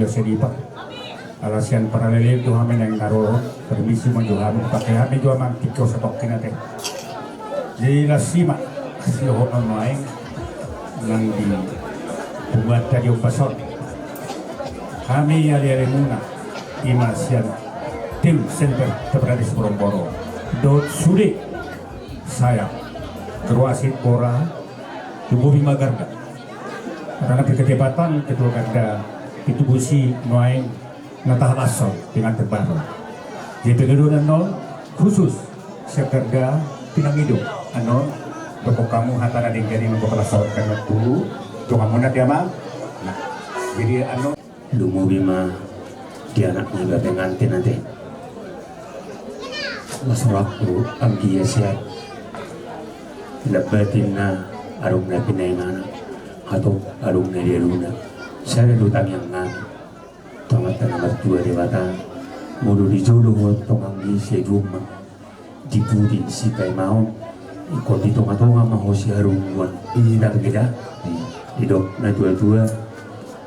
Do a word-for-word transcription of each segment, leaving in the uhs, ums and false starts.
Sedipa. Ala sian paralele tu hami naeng na ro, permisi ma jo hami, pake hami jo amang tingki on satongkin ate. Jadi las i ma sidohonon nuaeng nang di pembuatan di ombas on. Hami alealemuna, i ma sian tim Center Tebradis Boromborong dohot sude, saya, Gerwasit Bora, Lumobi ma Garda. Karena berketepatan ketua Garda Pitubusi nuaeng na tahalashon dengan terbaru. Jadi pengeduan annon khusus sian Garda Pinangido annon, dohot hamu hata na denggan i manggo pahalashon kan tu donganmuna di amang. Nah, jadi annon. Lumobi ma di anak ni bapengantin ate. Las rohangku anggia sian lambatin na adong na pinaimana atau adong na dialuna. Sada do tangiang nami tu Amanta na martua Debata, molo di jolo ho tong anggi sian jumma di pudi sipaimaon, ingkon di tongatonga ma ho siharungguan. Iya, tapi beda. Didok na tuatua,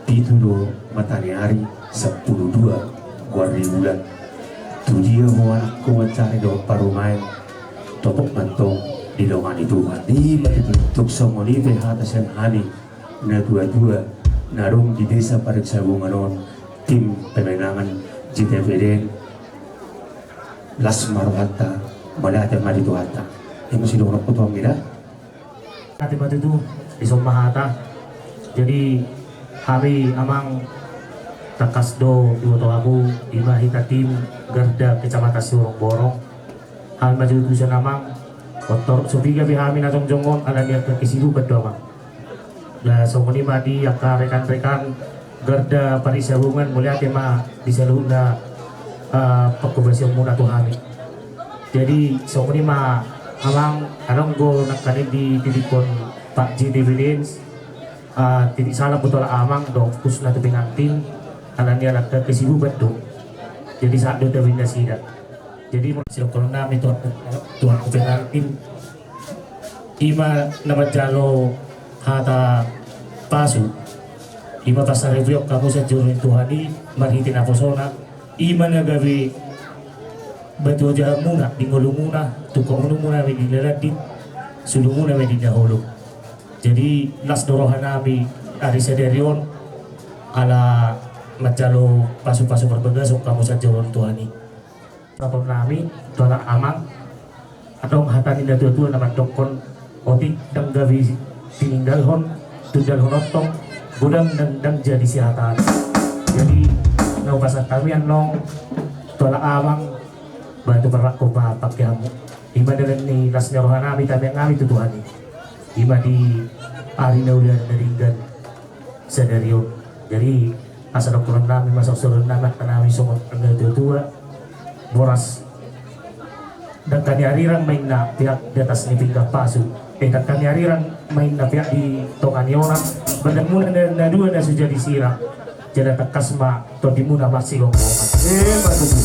pitu do mata ni ari, sampulu dua goar ni bulan. Tu dia ho anakku mancari dohot parumaen, topot ma antong didongani Tuhan. Iya, betul. Tung songon i pe hata sian hami na tuatua na adong di desa Pareksabungan on, tim pemenangan J T F D N. Las ma rohanta, mauliate ma di Tuhanta. Ima sidohononku tu anggi da. Ate ma tutu, dison ma hata. Jadi hami amang, tangkas do diboto hamu, ima hita tim Garda Kecamatan Siborongborong. Hami ma jo tuson amang, tontu so piga pe hami na jongjong on ala ni angka kesibukan do amang. Nah, songon i ma di angka rekan-rekan Garda Pareksabungan, mauliate ma di saluhutna, eh, panghobasionmuna tu hami. Jadi songon i ma amang, adong do nangkaning dititiphon Pak J T F D N, eh, titip salam buat amang dohot khususna tu pengantin, ala ni angka kesibukan do. Jadi sahat do tabaen nasida. Jadi molo sidohonon nami tu, tu angka pengantin, ima na manjalo hata pasu, ima pasaripeon hamu sian joro ni Tuhan i marhite naposona, ima na gabe batu ojahanmuna di ngolumuna, tungkotmuna ma i di na landit, sulumuna ma i di na holom. Jadi las do roha nami ari sadari on, ala manjalo pasupasu parbagason hamu sian joro ni Tuhan i. Sahat nami tu anak amang, adong hata ni natuatua na mandokkon, otik ndang gabe tininggalhon, tundalhon ontong, godang ndang, ndang jadi sihataan. Jadi na hupasahat hami annon tu anak amang, batu parrangkon ma pangke hamu. Ima dalan ni las ni roha nami tamiang nami tu Tuhan i. Ima di ari na uli ari na denggan sadari on. Jadi asa dohonon nami ma songon songon nami, angka nami songon angka natuatua, boras dangka ni arirang ma inna peak di atas ni pinggan pasu, eh, dangka ni arirang ma inna peak di tonga ni onan, badanmuna na, na dua na so jadi sirang. Jala tangkas ma tondimuna marsigomgoman. Eh, ima tutu.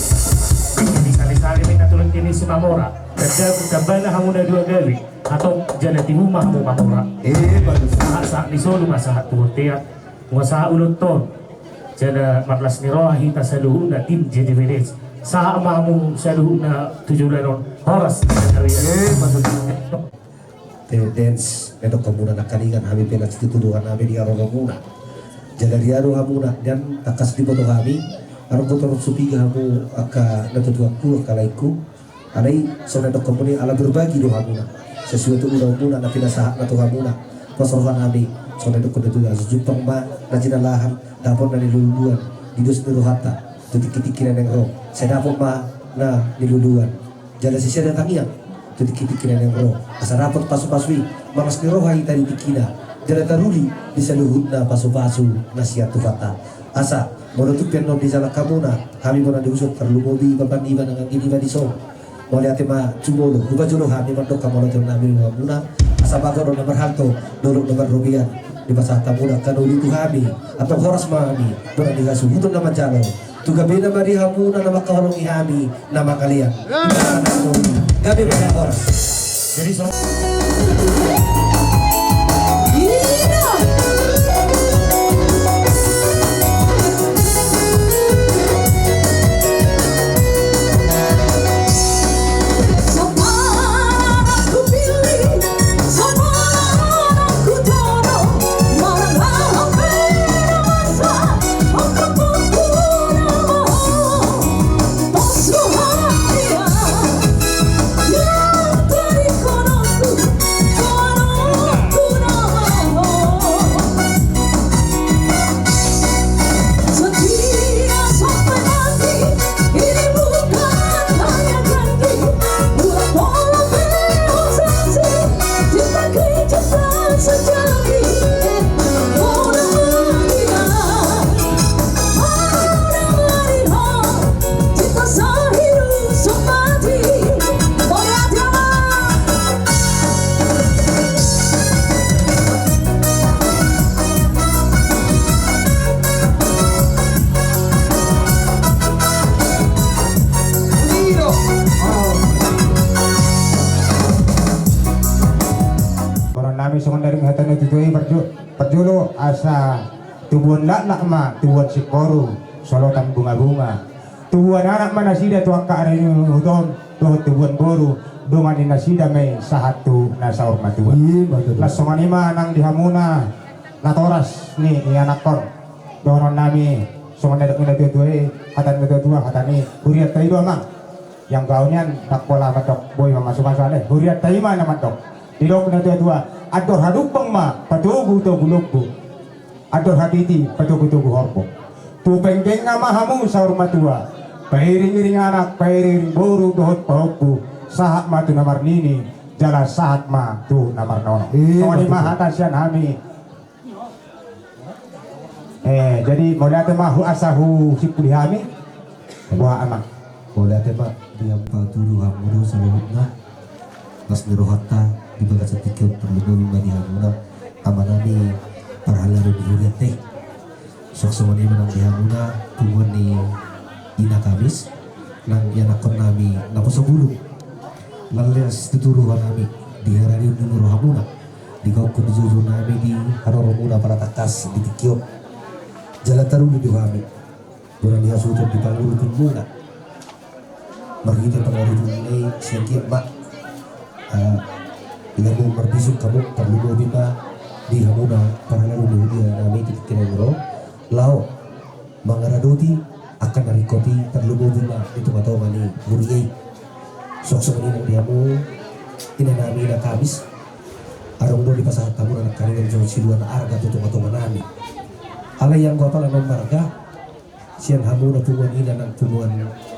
Jadi sale-sale ma inna tulang ni Simamora, tanda tambana hamu na dua gabe, atau jala tibu ma hamu mamora. Eh, ima tutu. Sahat, sahat ni solu ma sahat tu bontean, nunga sahat ulaonta on. Jala marlas ni roha hita saluhutna tim J T F D N. Sahat ma hamu saluhutna tu joloan on. Horas. Eh, ima tutu. Te dance, na didok hamuna nangkaningan, hami pe las tutu roha nami di haroromuna. Jala di haroramuna, dan tangkas diboto hami, adong botoron so piga hamu angka natuatuangku, angka laengku. Alai songon na didok hamuna i, ala berbagi do hamuna. Sesuai tu ulaonmuna na pinasahatna tu hamuna. Pos roha nami, songon na didok hamuna i, jumpang ma na jinalahan, dapot na niluluan, di dos ni rohanta tu tingki-tingki na naeng ro. Sai dapot ma na niluluan. Jala sisada tangiang tu tingki-tingki na naeng ro, asa dapot pasupasu i, marlas ni roha hita di tingkina, jala taruli di saluhutna pasupasu na sian Tuhanta. Asa molo tung pe annon dijalang hamuna, hami bona diuson tarlumobi bapa niba nang anggi niba dison. Mauliate ma jumolo, hupajolo hami mandok hamauliateon nami tu hamuna, asa bagot do na marhalto, dolok do marrobean, dipasahat hamuna angka na uli tu hami, antong horas ma hami bona di hasuhuton na manjalo. Tu gabena ma di hamuna na mangkaholongi hami na mangalean. Gabe ma, horas. Jadi so- Ida. Songon na didok hata ni natuatua i, parjo-, parjolo asa tubuan laklak ma tubuan singkoru, solotan bungabunga. Tubuan anak ma nasida tu angka ari ni uhut on, dohot tubuan boru, dongan ni nasida ma i sahat tu na saur matua. Iya, betul. Laos songon i ma nang di hamuna natoras ni ianakhon. Dohonon nami, songon na didok ni natuatua i, hata ni natuatua, hata ni hurianta i do, Amang. Yang gaunian, ndang pola mandok boi mamasumasu ale, hurianta i ma na mandok. Didok ni natuatua, andor hadumpang ma patogutogu lombu, andor hatiti patogutogu horbo. Tu penggenga ma hamu saur matua, pairingiring anak, pairingiring boru dohot pahompu, sahat ma tu na marnini, jala sahat ma tu na marnono. Iya, betul. Songon i ma hata sian hami. Eh, jadi mauliate ma hu asa husimpuli hami. Boha, Amang? Mauliate ma di hamu, patudu hamu do saluhutna. Las ni rohanta di bagasan tingki on, tarlumobi ma di hamuna amanami parhalado ni hurianta i. Songon i ma nang di hamuna punguan ni Ina Kamis, nang ianakhon nami naposo bulung. Las ni situtu rohanami di haroro ni rohamuna, di gaonhon ni joujou nami di haroromuna pala tangkas di tingki on. Jala taruli do hami bona ni hasuhuton di pangurupion muna. Marhite pangurupion i, sai anggiat ma, eh, ina muna marbisuk hamu, tarlumobi ma di hamuna parhalado ni huria nami di tingki na ro, laho mangaradoti angka na ringkot i, tarlumobi ma di tongatonga ni huria i. Songon i nang di hamu inanami Ina Kamis, adong do dipasahat hamu nangkaningan jo silua na arga tu tongatonga nami. Alai anggo apala naung marga sian hamuna punguan ina nang punguan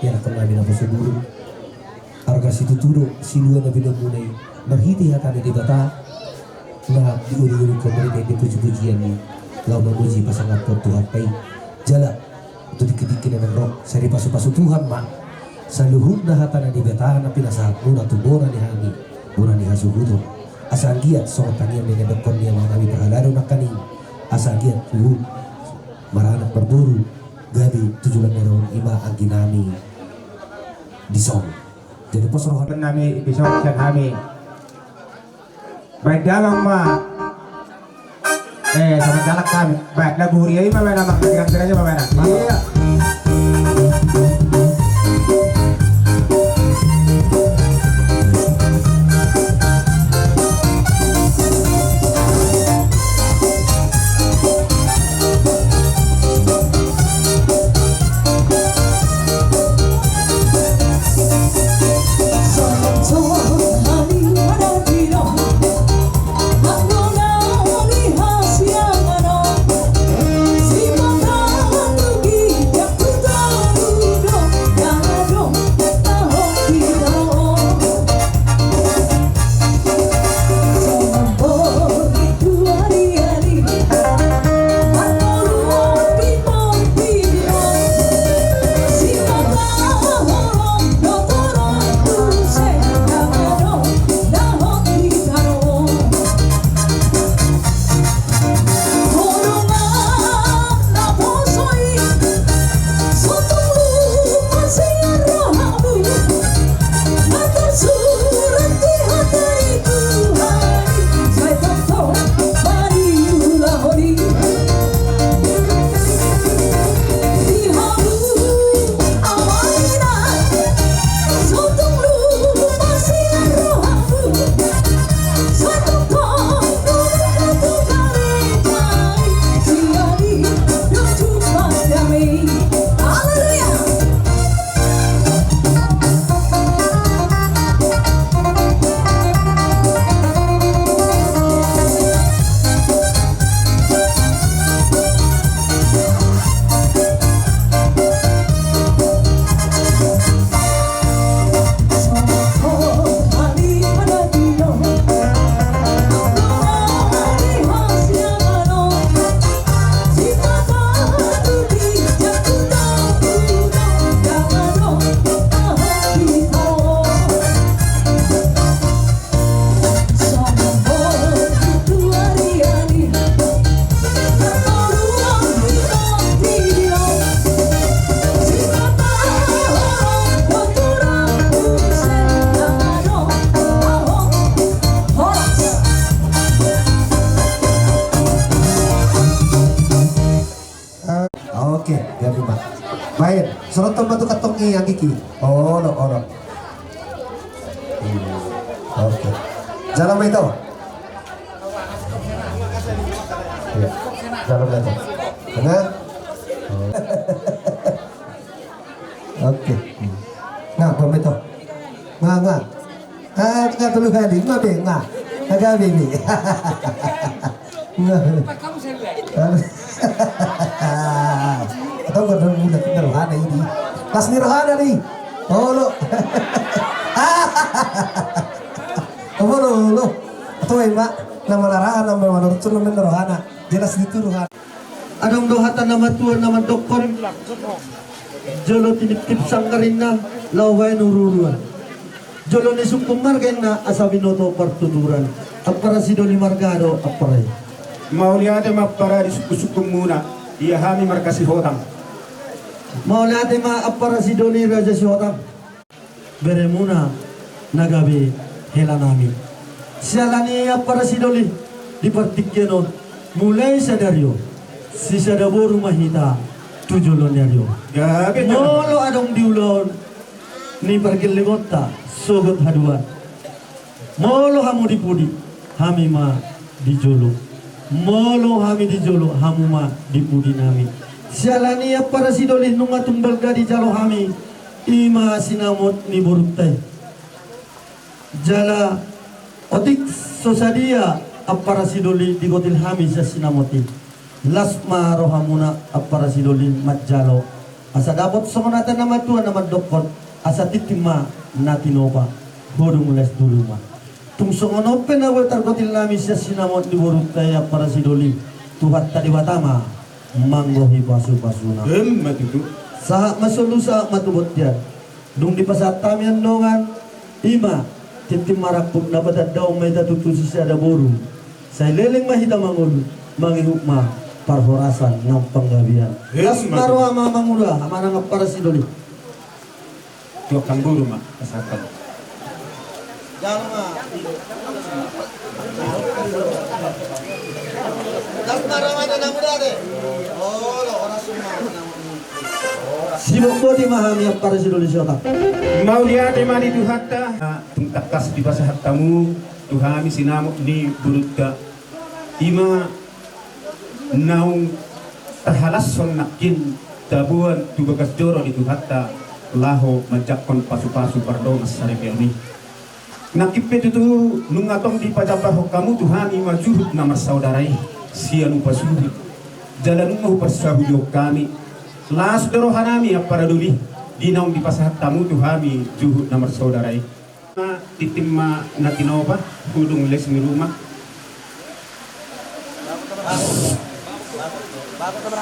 ianakhon nami naposo bulung, arga situtu do silua na binahenmuna i marhite hata ni Debata na diudududuhon marhite di pujipujian i, laho mamuji pasangaphon Tuhanta i. Jala tu tingkitingki na naeng ro, sai dipasupasu Tuhan ma saluhutna hata ni Debata na pinasahatmuna tu bona ni hami, bona ni hasuhuton. Asa anggiat songon tangiang ni na nidokhon ni amanami parhalado nangkaning, asa anggiat tu maranak marboru, gabe tu joloan ni ari on, i ma angginami dison. Jadi pos rohanami dison sian hami. Baen damang ma. Eh, sama jalan kami. Baen na buria i ma, baen na, Amang, na girang-girang i ma, baen na. Iya. Sorotan ma tu kantong i, Anggiki. Olo, olo. Oke. Jalo ma ito. Jalo ma ito. Tengah. Oke. Nga, ba ma ito. Nga, nga. Ah, nga tolu hali, nga be, nga. Nga be be. Nga be. Atau gua dalam muda kita rohana ini. Pas ni rohana ni. Olo. Olo, olo. Atau emak, nama larahan, nama manurut, nama rohana. Jelas itu rohana. Adong do hata na matua na mandokkon, jolo tiniptip sanggar inna, laho baen uruuruan. Jolo ni sungkun marga inna, asa binoto partuturan. Ampara Sidoli marga do, ampara i. Mauliate ma ampara di sungkunsungkunmuna, ia hami marga Sihotang. Mauliate ma ampara Sidoli raja Sihotang. Beremuna na gabe helanami. Siala ni i ampara Sidoli, di partingkian on, mulai sadari on, sisada boru ma hita tu jolo ni ari on. Gabe. Molo adong di ulaon ni pargellengonta sogot haduan, molo hamu di pudi, hami ma di jolo. Molo hami di jolo, hamu ma di pudinami. Siala ni i ampara Sidoli, nunga tumbal gadi jalo hami, i ma sinamot ni borunta i. Jala otik so sadia ampara Sidoli digotil hami sian sinamot i. Las ma rohamuna ampara Sidoli manjalo, asa dapot songon hata na matua na mandokkon, asa tintin ma na tinopa, hudung les dulu ma. Tung songon on pe na boi targotil nami sian sinamot ni borunta i ampara Sidoli, Tuhanta Debata ma manggohi pasupasuna. Emma tutu. Sahat ma solu, sahat ma tu bontean. Dung dipasahat hami annon, i ma tintin marangkup, na patandaon ma hita tutu sisada boru. Sai leleng ma hita mangolu, mangihut ma parhorasan nang panggabean. Emma tutu. Las ma roha ma mangula, manang ampara Sidoli. Tu angka boru ma pasahathon. Jalo ma. Las ma roha ma na muda de. Olo, horas ma. Sibuk boti ma hami ampara Sidoli Sihotang. Mauliate ma di Tuhanta. Tung tangkas dipasahat hamu tu hami sinamot ni borunta. I ma naung tahalashon nangkin taboan tu bagas joro ni Tuhanta laho manjangkon pasupasu pardongansaripeon i. Nangkin pe tutu nunga tong dipajambarhon hamu tu hami ma juhut na marsaudara i sian upasuhut. Jala nunga huparsahulihon hami. Las do rohanami ampara Doli, di naung dipasahat hamu tu hami juhut na marsaudara i. Tintin ma na tinopa, hudung les ni ruma.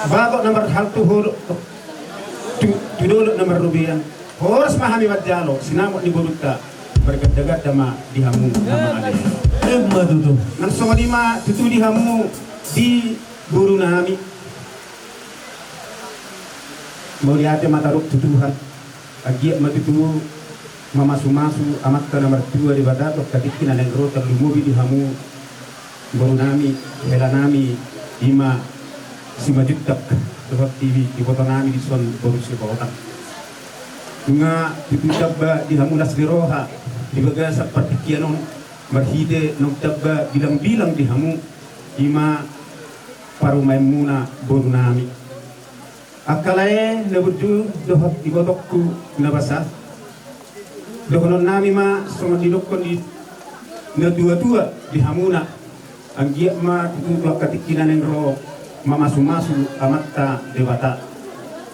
Bagot na marhalto, hudung tu, tu dolok na marrobean. Horas ma hami manjalo sinamot ni borunta, margandaganda ma di hamu na mangalean. Emma tutu. Nang songon i ma tutu di hamu di borunami. Mauliate ma tarup tu Tuhan. Anggiat ma tutu mamasumasu Amanta na martua Debata tu angka tingki na naeng ro, tarlumobi di hamu borunami, helanami, i ma Simanjuntak dohot ibotonami dison boru Sihotang. Nunga tutu tamba di hamu las ni roha di bagasan partingkian on, marhite naung tamba bilangbilang di hamu, i ma parumaenmuna borunami. Angka lae na burju dohot ibotongku na basa, dohononnami ma songon didokkon ni natuatua di hamuna. Anggiat ma tutu tu angka tingki na naeng ro mamasumasu Amanta Debata.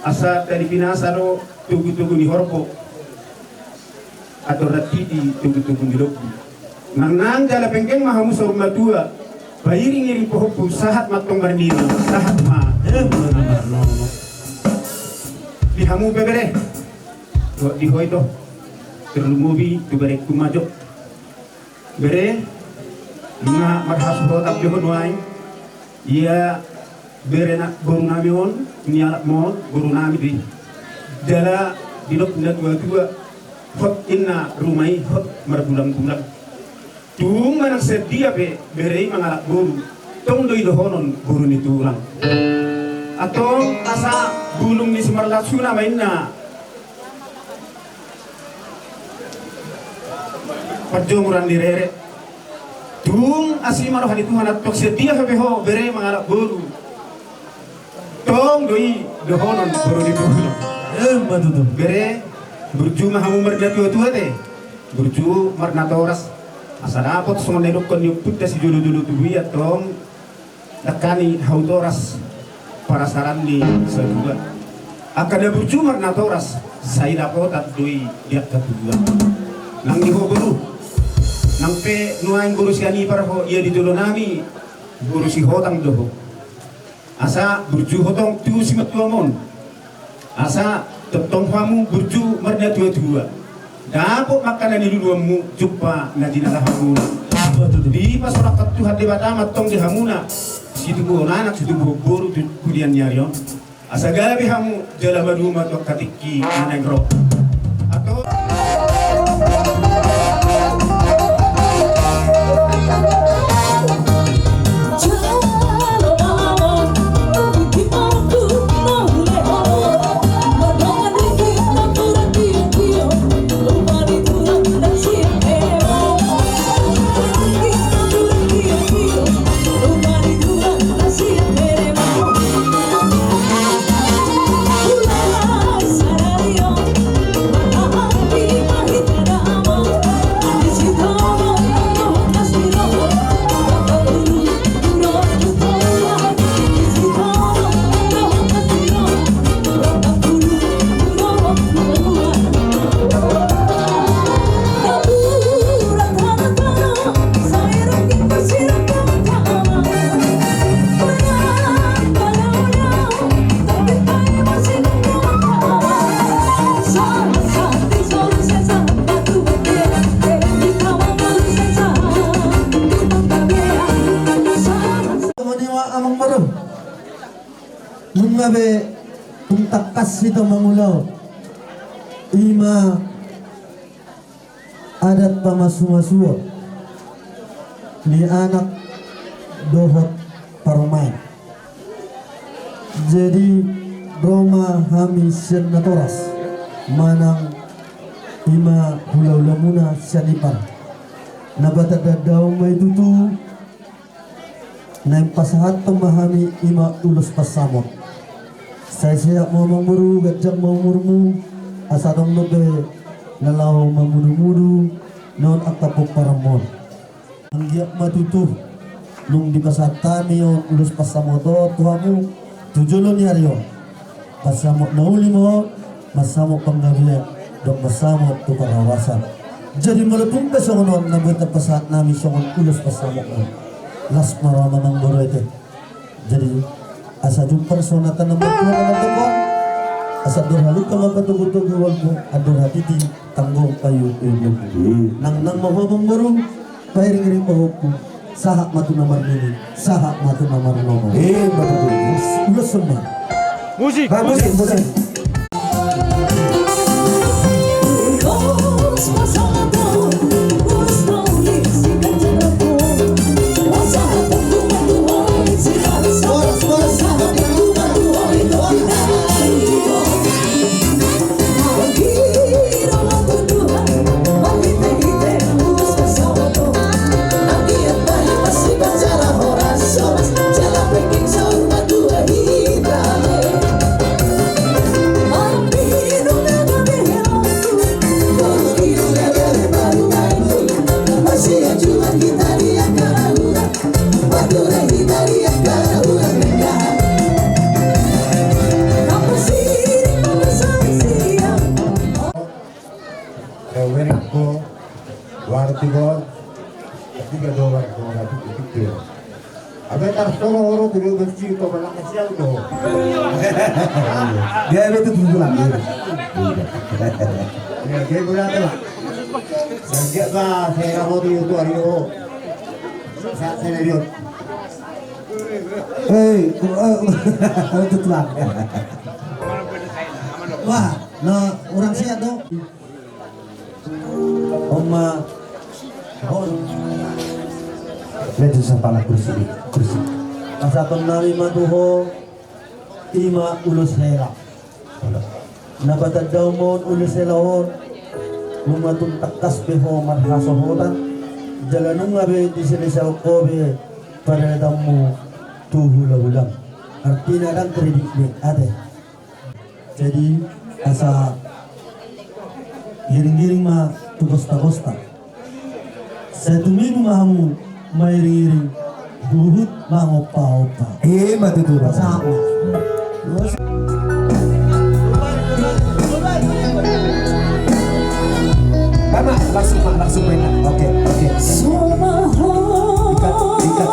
Asa tali pinasa do togutogu ni horbo, andor rantiti togutogu ni lombu. Nangnang jala penggeng ma hamu saur matua, pairingiring pahompu, sahat ma antong marnini, sahat ma. Emma tutu. Di hamu pe bere, di ho ito, tarlumobi tu berengku Majok. Bere, nunga marhasuhuton jo ho nuaeng. Ia bere na, borunami on, nialap ma on borunami do i. Jala didok natuatua, hot inna ruma i, hot marbulangbulang. Tung manang sadia pe bere i mangalap boru, tong do i dohonon boru ni tulang. Antong asa bulung ni simarlasuna ma inna Parjonguran ni rere. Tung asi ma roha ni Tuhan, antong sian dia hape ho bere mangalap boru, tong do i dohonon boru ni boru. Emma tutu. Bere, burju ma hamu marnatuatua te. Burju marnatoras. Asa dapot songon na nidokkon ni ompunta sijolojolo tubu i, antong dangka ni hau toras parasaran ni satua. Angka na burju marnatoras, sai dapotan do i di angka tubuan. Nang di ho boru, nang pe nuaeng boru Sianipar ho, ia di jolo nami boru Sihotang do ho. Asa burju ho tong tu simatuam on. Asa tongtong hamu burju marnatuatua. Dapot ma angka na niluluanmu, jumpa na jinalahanmuna. Dipasolangkon Tuhan Debata ma antong di hamuna situbuhon anak, situbuhon boru tu pudian ni ari on. Asa gabe hamu jala maduma tu angka tingki na naeng ro. Antong. Amang boru, nunga be tung tangkas hita mangulahon i ma adat pamasumasuon ni anak dohot parumaen. Jadi ro ma hami sian natoras manang i ma hulahulamuna Sianipar. Na patandahon ma i tutu, naeng pasahathon ma hami i ma ulos pansamot. Sai sehat ma amang boru, ganjang ma umurmu, asa adong dope na laho mamudumudu non angka pomparanmon. Anggiat ma tutu nunga dipasahat hami on ulos pansamot on tu hamu tu jolo ni ari on. Pansamot na uli ma on, mansamot panggabean dohot mansamot tu parhorasan. Jadi molo tung pe songon on na boi tarpasahat nami songon ulos pansamot on, las ma roha amang boru ate. Jadi asa jumpang songon hata na martua na mandok on, asa andor halumpang ma patogutogu ombun, andor hatiti tanggo paiuiumu. Nangnang ma ho amang boru, pairingiring pahompu, sahat ma tu na marnini, sahat ma tu na marnono. Eh, betul. Ulos, ulos semua. Musik, musik, musik. Rewel ko, warti ko, ketiga dolar ko, warti ko. Abe tar soro oro tu dua belas juta, balak kasihan ko. Dia itu tujuh lah. Ya, dia berapa lah? Sejak lah saya roti itu hari itu. Saya, saya lihat. Hei, eh, eh, tulang. Wah, na hurang sehat do. Oma. Hon. Lihat tu sapala kursi, kursi. Pasahaton nami ma tu ho i ma ulos hela. Na patandahon ma on ulos hela on. Nunga tung tangkas be ho marhasohotan, jala nunga be diselesaion ho be paradatanmu tu hulahulam. Artina ndang kredit be ate. Jadi asa giring-giring ma tu gosta-gosta. Sai tumibu ma hamu mairing-iring, huhut mangompa-ompa. Ima tutu. Pasahat ma. Tama, langsung ma, langsung main. Oke, oke. Ikat, ikat.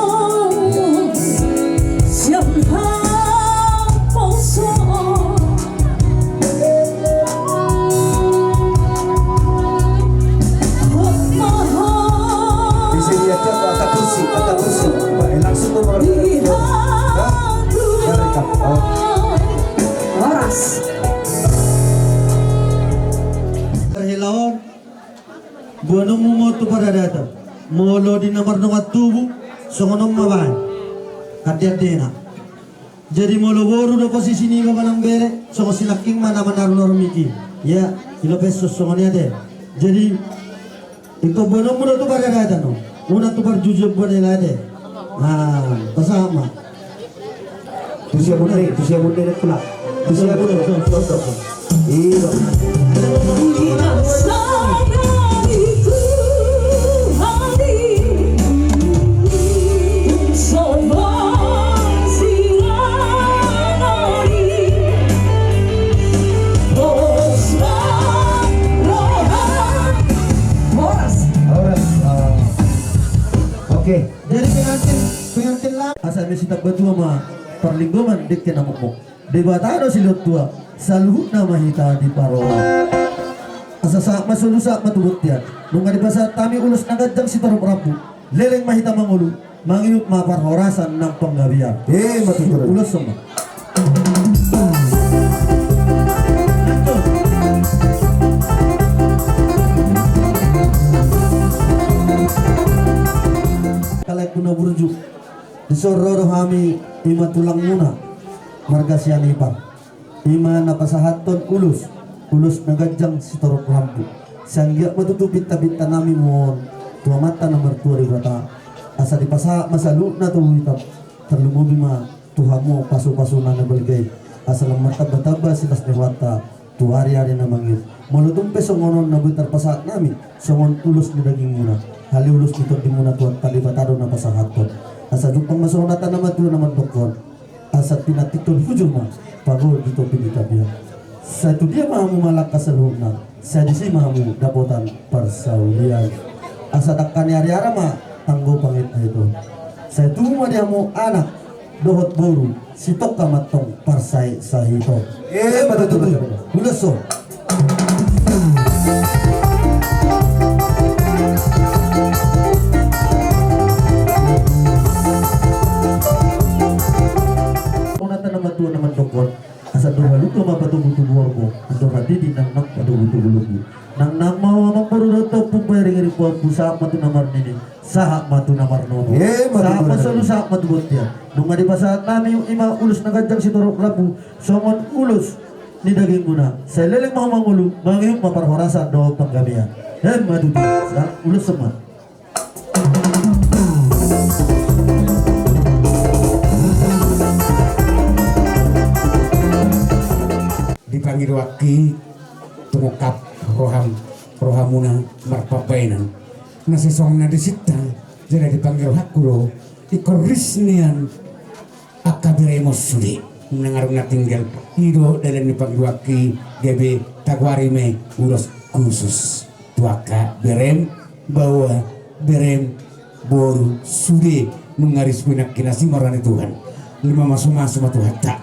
Bisa lihat ya, angkat kursi, angkat kursi. Baik, langsung ke bawah. Hah? Jangan, Kak. Oh. Horas. Terhilaon. Boanonmu ma on tu paradatan. Molo di na mardongan tubu, songon on ma baen. Ande-andena. Jadi molo boru do posisi niba manang bere, songon sinangkin ma na manaru-naru miki. Ya, ilo pesos songon i ate. Jadi ingkon boanonmu do tu paradatan on. Unang tu parjujuan boan ate. Nah, pasahat ma. Tu sia munde, tu sia munde, Tulang. Tu sia munde. Iya. Horas. Horas. Ah. Oke. Jadi pengantin, pengantin lama. Asa misi tamba tua ma parlinggoman dengke na mokmok. Debata do silehon tua, saluhutna ma hita diparorot. Asa sahat ma solu, sahat ma tu bontean. Nunga dipasahat hami ulos na ganjang sitorop rambu. Leleng ma hita mangolu, mangihut ma parhorasan nang panggabean. Ima tutu. Ulos ma. Kalekku na burju. Dison ro do hami, ima tulangmuna, marga Sianipar. Ima na pasahathon ulos, ulos na ganjang sitorop rambu. Sai anggiat ma tutu pinta-pinta nami ma on tu Amanta na martua Debata. Asa dipasahat ma saluhutna tu hita, tarlumobi ma tu hamu pasu-pasuna na balga i. Asa lam martamba-tamba silas ni rohanta tu ari-ari na mangihut. Molo tung pe songon on na boi tarpasahat nami, songon ulos ni dagingmuna, hali ulos ni tondimuna Tuhanta Debata do na pasahathon. Asa jumpang ma songon hata na matua na mandokkon. Asa pinantikhon hujur ma, pagol di topi ni tapian. Sai tu dia ma hamu mangalangka saluhutna, sai disi ma hamu dapotan parsaulian. Asa dangka ni ari-ari ma tanggo pangidoidoon. Sai tubu ma di hamu anak dohot boru, sitongka ma antong parsahiton-sahiton. Ima tutu. Ulos on. Songon hata na matua na mandokkon, asa andor halumpang ma patogu-togu horbo, andor handidi nang nang patogu-togu lombu. Nang nang ma ho amangboru dohot ompu, pairing-iring pahompu, sahat ma tu na marnini, sahat ma tu na marnono. Ima tutu. Sahat ma solu, sahat ma tu bontean. Nunga dipasahat nami ima ulos na ganjang sitorop rambu, songon ulos ni dagingmuna. Sai leleng ma ho mangolu, mangihut ma parhorasan dohot panggabean. Ima tutu. Ulos on ma. Dipangidoanki tumongkap roham, rohamuna marpambahenan na sisongon na disinta, jala dipangidoanku do ingkon ris nian angka beremon sude, nang adong na tinggal. I do dalan ni pangidoanki, gabe tagoari ma i ulos khusus tu angka berem baoa, berem boru sude, nunga ris be nangkin asi ma roha ni Tuhan. Mamasu-masu ma Tuhanta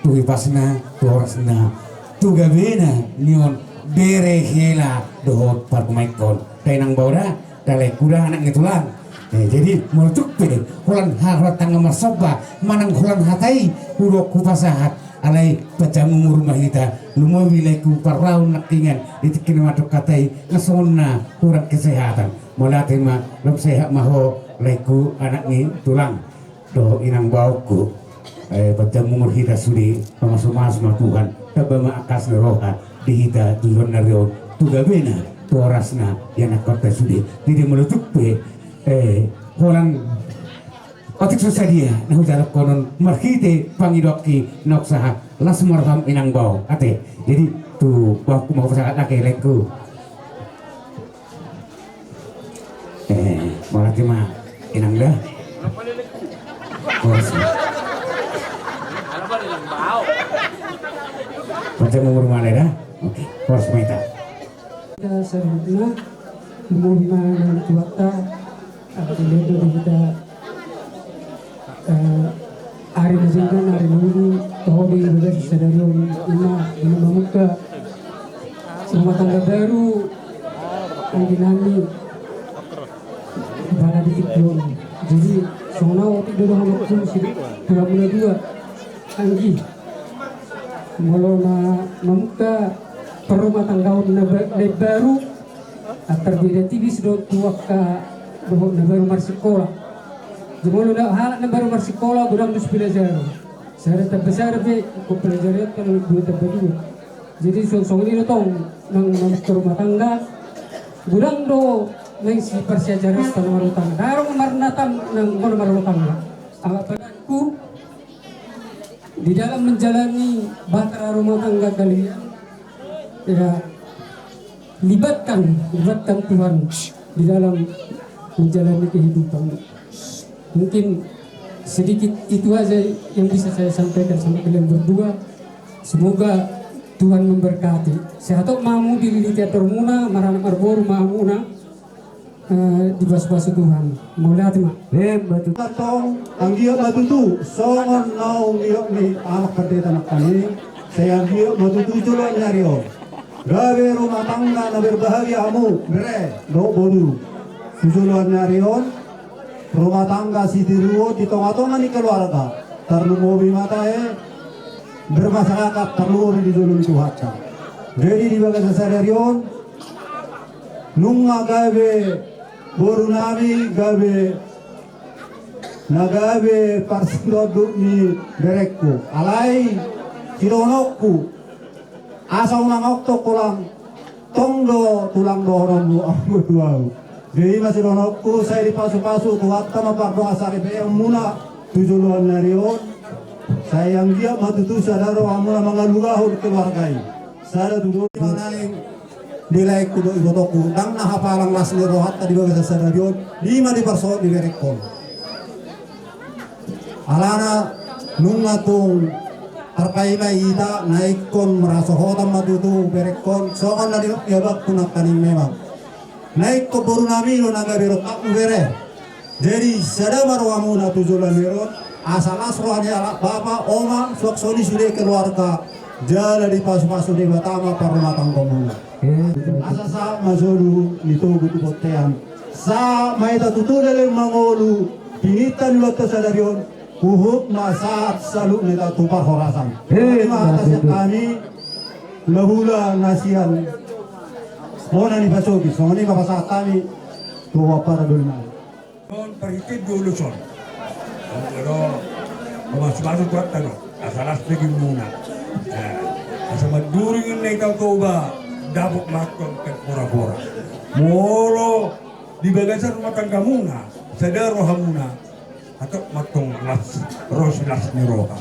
tu hipasna, tu horasna, tu gabena nion bere hela dohot parmaikkon. Dainang baoa da, da laengku da, anak ni tulang. Eh, jadi molo tung pe holan hata na marsomba manang holan hata i hudok hupasahat, alai panjang umur ma hita, lumobi laengku parlaon nangkiningan di tingki na mandok hata i, na songon na hurang kesehatan. Mauliate ma, lam sehat ma ho laengku, anak ni tulang dohot inang baoku. Eh, panjang umur hita sude, mamasu-masu ma Tuhan, tamba ma angka asi ni roha di hita tu joloan ni ari on, tu gabena tu horasna ianakhonta sude. Jadi molo tung pe, eh, holan otik so sadia na hujahathon marhite pangidoanki naung sahat, las ma roham inang bao ate. Jadi tu baoku ma hupasahat ate laengku. Eh, mauliate ma inang da. Horas ma. Panjang umur ma da. Oke, horas ma hita. Hita saluhutna, lumobi ma nang tu hita, angka dilehon do di hita, eh, ari na denggan, ari na uli, toho do di bagasan sadari on, ima, ima mamungka rumah tangga baru, anggi nami, bana di tingki on. Jadi, songon au otik do dohononku tu hamuna dua, anggi. Molo na mamungka parrumatanggaon na ba-, na baru, ah, tarbeda tipis do tu angka dohot na baru marsikola. Jadi molo na halak na baru marsikola, godang do sipelajaran. Sada tamba sada pe, ingkon pelajaran tolu dua tamba dua. Jadi so-, songon i do tong nang mamungka rumah tangga, godang do naeng siparsiajaranta na marumah tangga. Ndang adong marnata nang ngolu marumah tangga. Angka pandanganku, di dalam menjalani bahtera rumah tangga kalian, ya, libatkan, libatkan Tuhan di dalam menjalani kehidupan. Mungkin sedikit itu aja yang bisa saya sampaikan sama kalian berdua. Semoga Tuhan memberkati. Sehat ma hamu di lili teater muna, maranak marboru ma hamuna. Eh, dipasupasu Tuhan. Mauliate ma. Emma tutu. Tong, anggiat ma tutu, songon naung didok ni Amak Pandita nangkaning, sai anggiat ma tutu joloan ni ari on gabe rumah tangga na berbahagia hamu, bere dohot boru. Tu joloan ni ari on, rumah tangga sitiruon di tonga-tonga ni keluarga, tarlumobi ma tahe bermasyarakat, tarlumobi di jolo ni Tuhanta. Jadi di bagasan sadari on, nunga gabe boru nami, gabe na gabe parsitonduk ni berengku. Alai sidohononku, asa unang ongkot holan, tong do tulang dohononmu anggo tu ahu. Jadi ima sidohononku, sai dipasupasu Tuhanta ma pardongan saripeonmuna tu joloan ni ari on. Sai anggiat ma tutu sada rohamuna mangalugahon keluarga i. Sada tu dua. Manaeng di laengku dohot ibotongku, ndang na hapalang las ni rohanta di bagasan sadari on, ima diparsohot ni berengkon. Alana nunga tung tarpaima hita, na ingkon marhasohotan ma tutu berengkon, songon na nidok ni abangku nangkaning memang. Na ingkon boru nami do na gabe rongkapmu, bere. Jadi sada ma rohamuna tu joloan ni ari on, asa las roha ni halak bapa, oma, suang songon i sude keluarga, jala dipasupasu Debata ma parrumatanggaonmuna. Asa sahat ma solu ni togu tu bontean. Sahat ma hita tutu leleng mangolu, pinta ni ulaonta sadari on, huhut ma sahat saluhutna hita tu parhorasan. Ima hata sian hami, hulahula na sian bona ni pasoki, songon i ma pasahat hami tu ampara doli nami. On parhite dua ulos on. Ro, pasupasu Tuhanta do, asa las dagingmuna. Asa manduri ninna i Toba, dapot ma antong pora-pora. Molo di bagasan rumah tanggamuna sada rohamuna, hatop ma antong las, ro silas ni roha.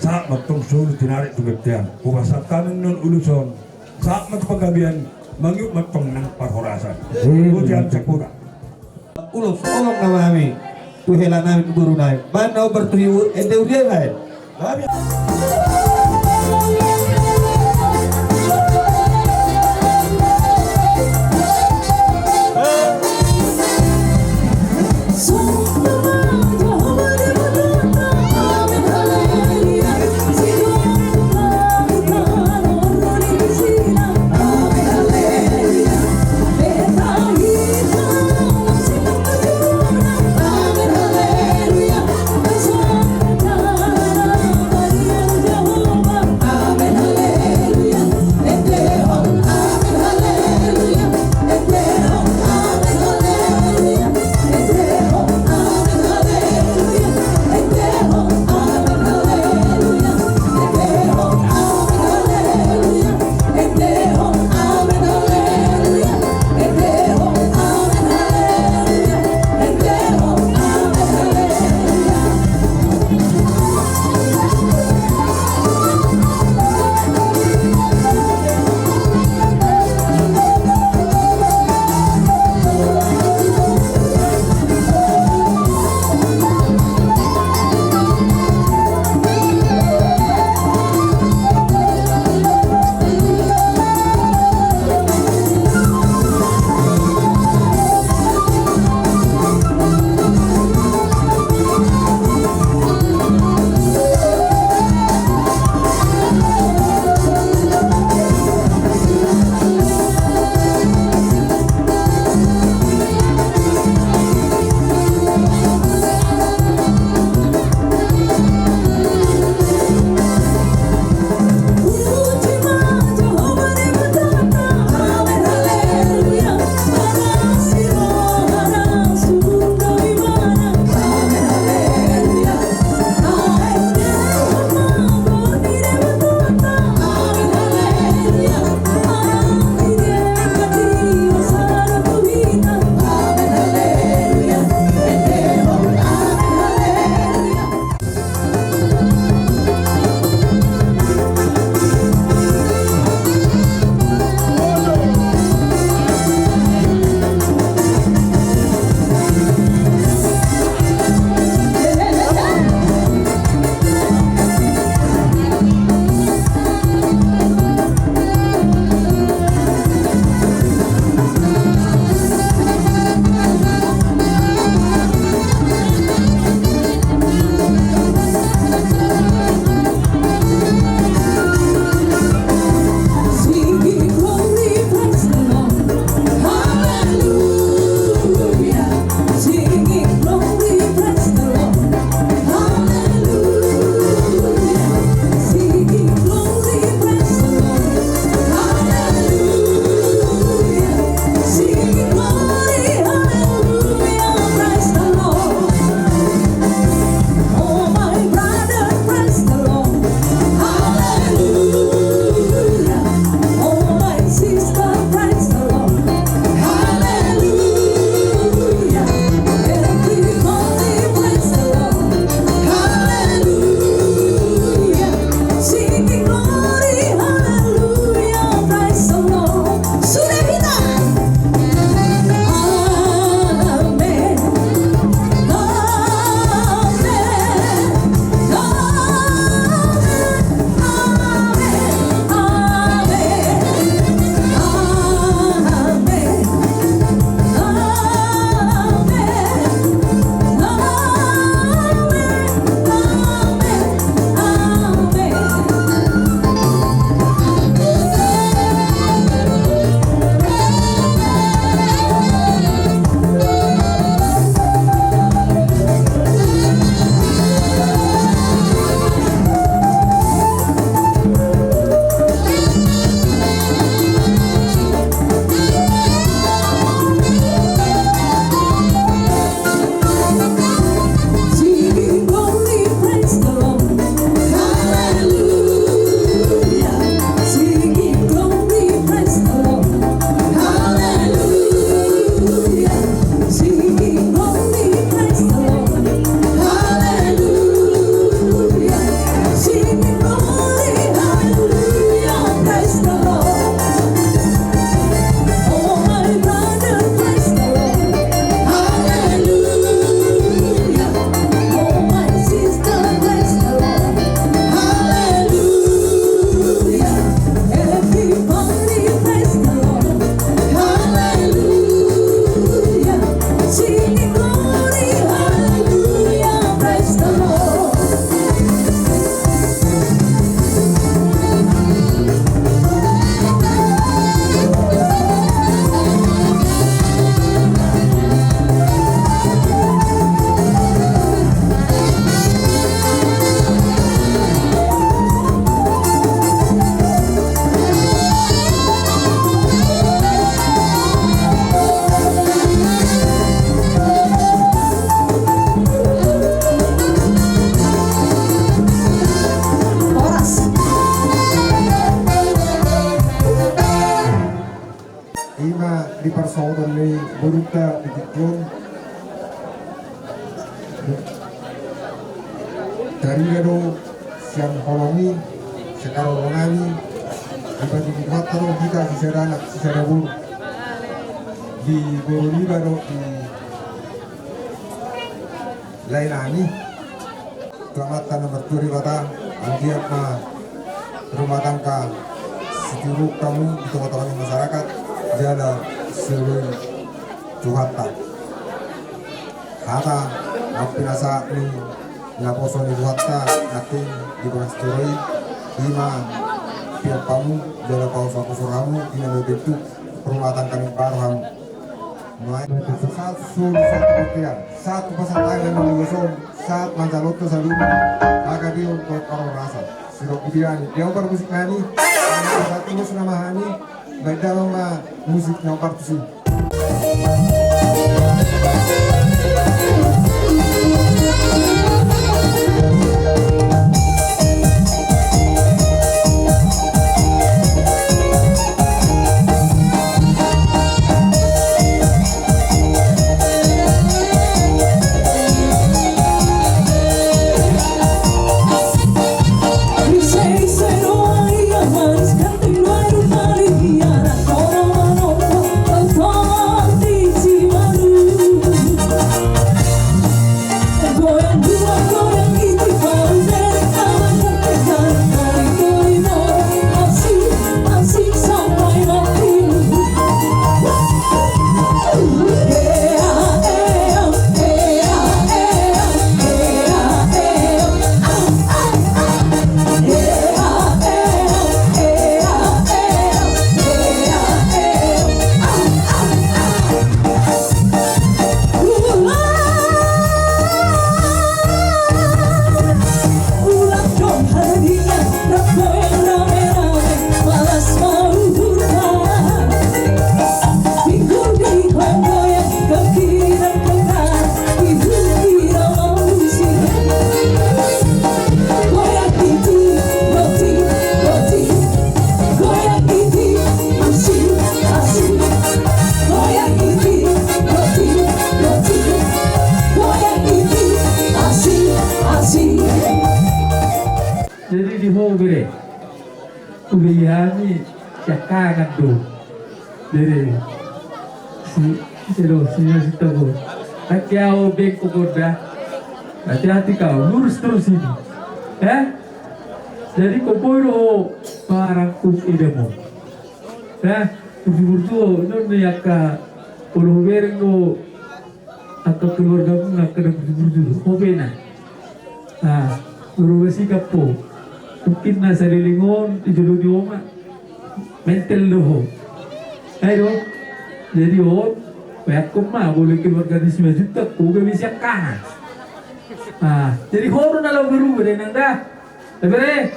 Sahat ma antong solu tinarik tu bontean. Hupasahat hami annon ulos on. Sahat ma tu panggabean, mangihut ma antong nang parhorasan. Botian sakuta. Ulos holong nama hami tu hela nami tu boru nami. Baen na umbar tu ende huria baen. Tarida do sian holong i, sian haroro nami, dipajuji Tuhanta do hita sisada anak sisada boru di boru niba dohot di lae nami. Tu Amanta na martua Debata, anggiat ma rumah tangga situruk hamu di tongatonga ni masyarakat jala sioloi Tuhanta. Hata na pinasahat ni naposo ni Tuhanta nangkin di bagas joro i, i ma pinomparmu jala pausur-usur hamu di na mabentuk rumah tangga na imbaru hamu. Nuaeng sahat solu sahat tu bontean, sahat tu pasahat aek na manggohi on, sahat manjalo tu saluhutna hagabeon dohot parhorasan. Sidok di dia ni dia parmusik nami. Sahat tu bos nama hani. Baik, damang ma musik na partusi. Jadi di ho bere. Udah iya ni siakangan do. Jadi si si do si nasi toko. Aki au bengko koda. Hati-hati kau, lurus terus ini. Eh? Jadi kau boy do barang kuk idemu. Eh? Burju-burju, non ni akka polo bereng do. Angka keluargamuna angka na burju-burju do ho pe na. Ah, berubah sikap ho. Mungkin na saleleng on di jolo ni oma mentel do ho. Ai do. Jadi on, bayakkon ma boleh keluarga ni Simanjuntak ho gabe siakangan. Ah, jadi ho do na laho berubah da inang da. Bere.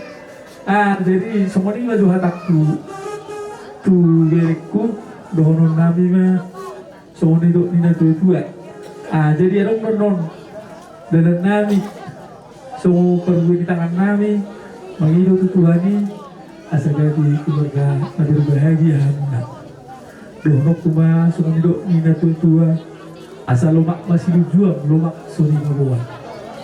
Ah, jadi songon i ma jo hatangku tu berengku, dohonon nami ma. Songon nidok ni na tua-tua. Ah, jadi adong do non dalan nami, songon parbue ni tangan nami, mangido tu Tuhan i asa gabe keluarga na berbahagia hamuna. Dohononku ma songon nidok ni na tua-tua, asa lomak ma silinjuang, lomak so nimaboan.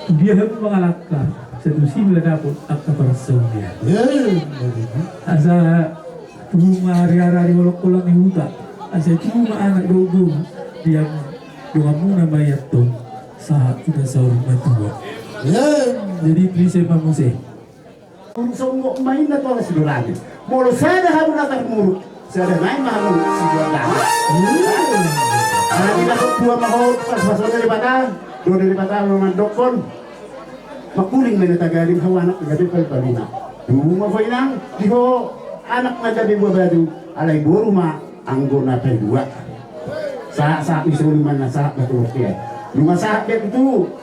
Tu dia hamu mangalangka, sai tusi ma dapot angka parsaulian. Asa tubu ma hariara di holong-holong ni huta, asa tubu ma anak dohot boru di hamu, donganmuna ma i antong sahat tu na saur matua. Jadi tusi ma muse. Urusan ngok main na tuan sidorani. Molo sada hamu na tarmuruk, sada nai ma hamu sibuat dana. Karena kita tua ma ho, pas-pasan dari Debata, dohot dari Debata mandokkon. Mangkuling ma na tagading, hau anak na gabe palu-paluna. Tubu ma ho inang, di ho anak na gabe buabadu, alai boru ma anggo na paidua. Sahat-sahat ni solu ma na sahat na tu bortian. Nunga sahat be tutu.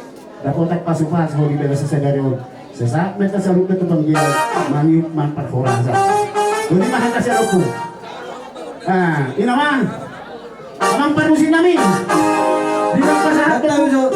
Dapotan pasu-pasu ho di bagasan sadari on. Sahat-sahat ma hita saluhutna tu panggian mangihuthon parhorasan. Boti ma hata sian ompung. Ah, i nama. Amang parmusik nami. Di bagasan sadari on.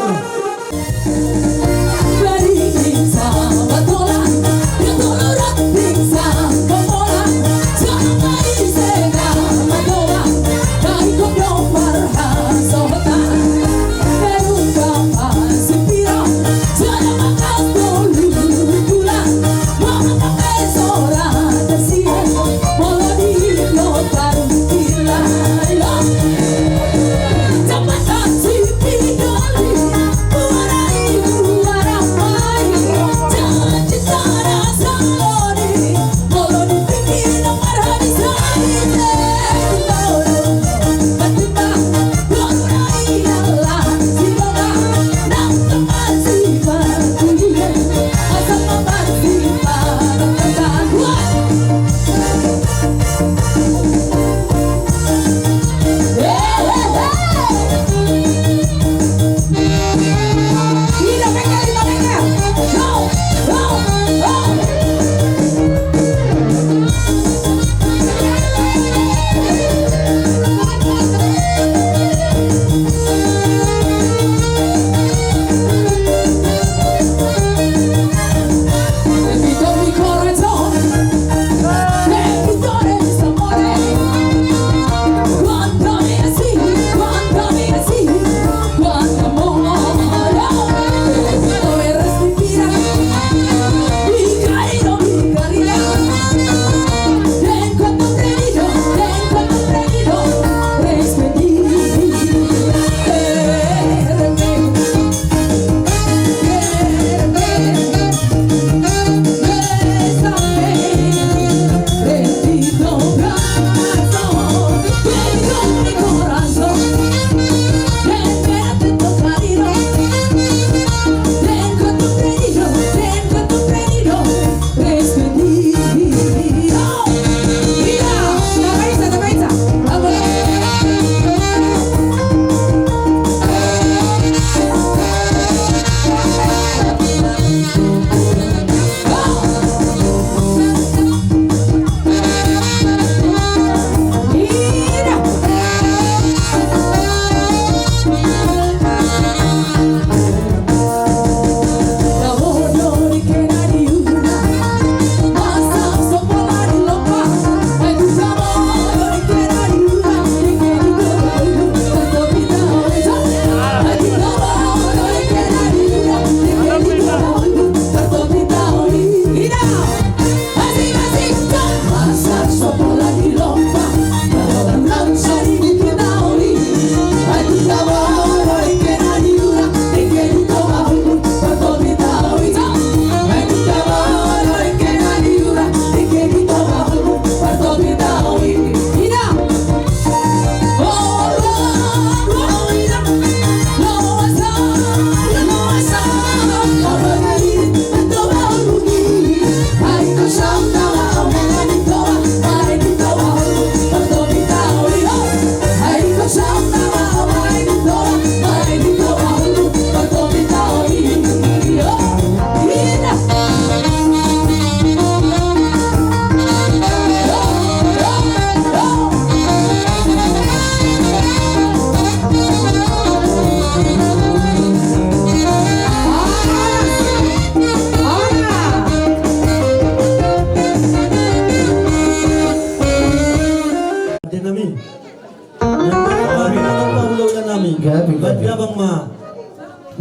Tong ma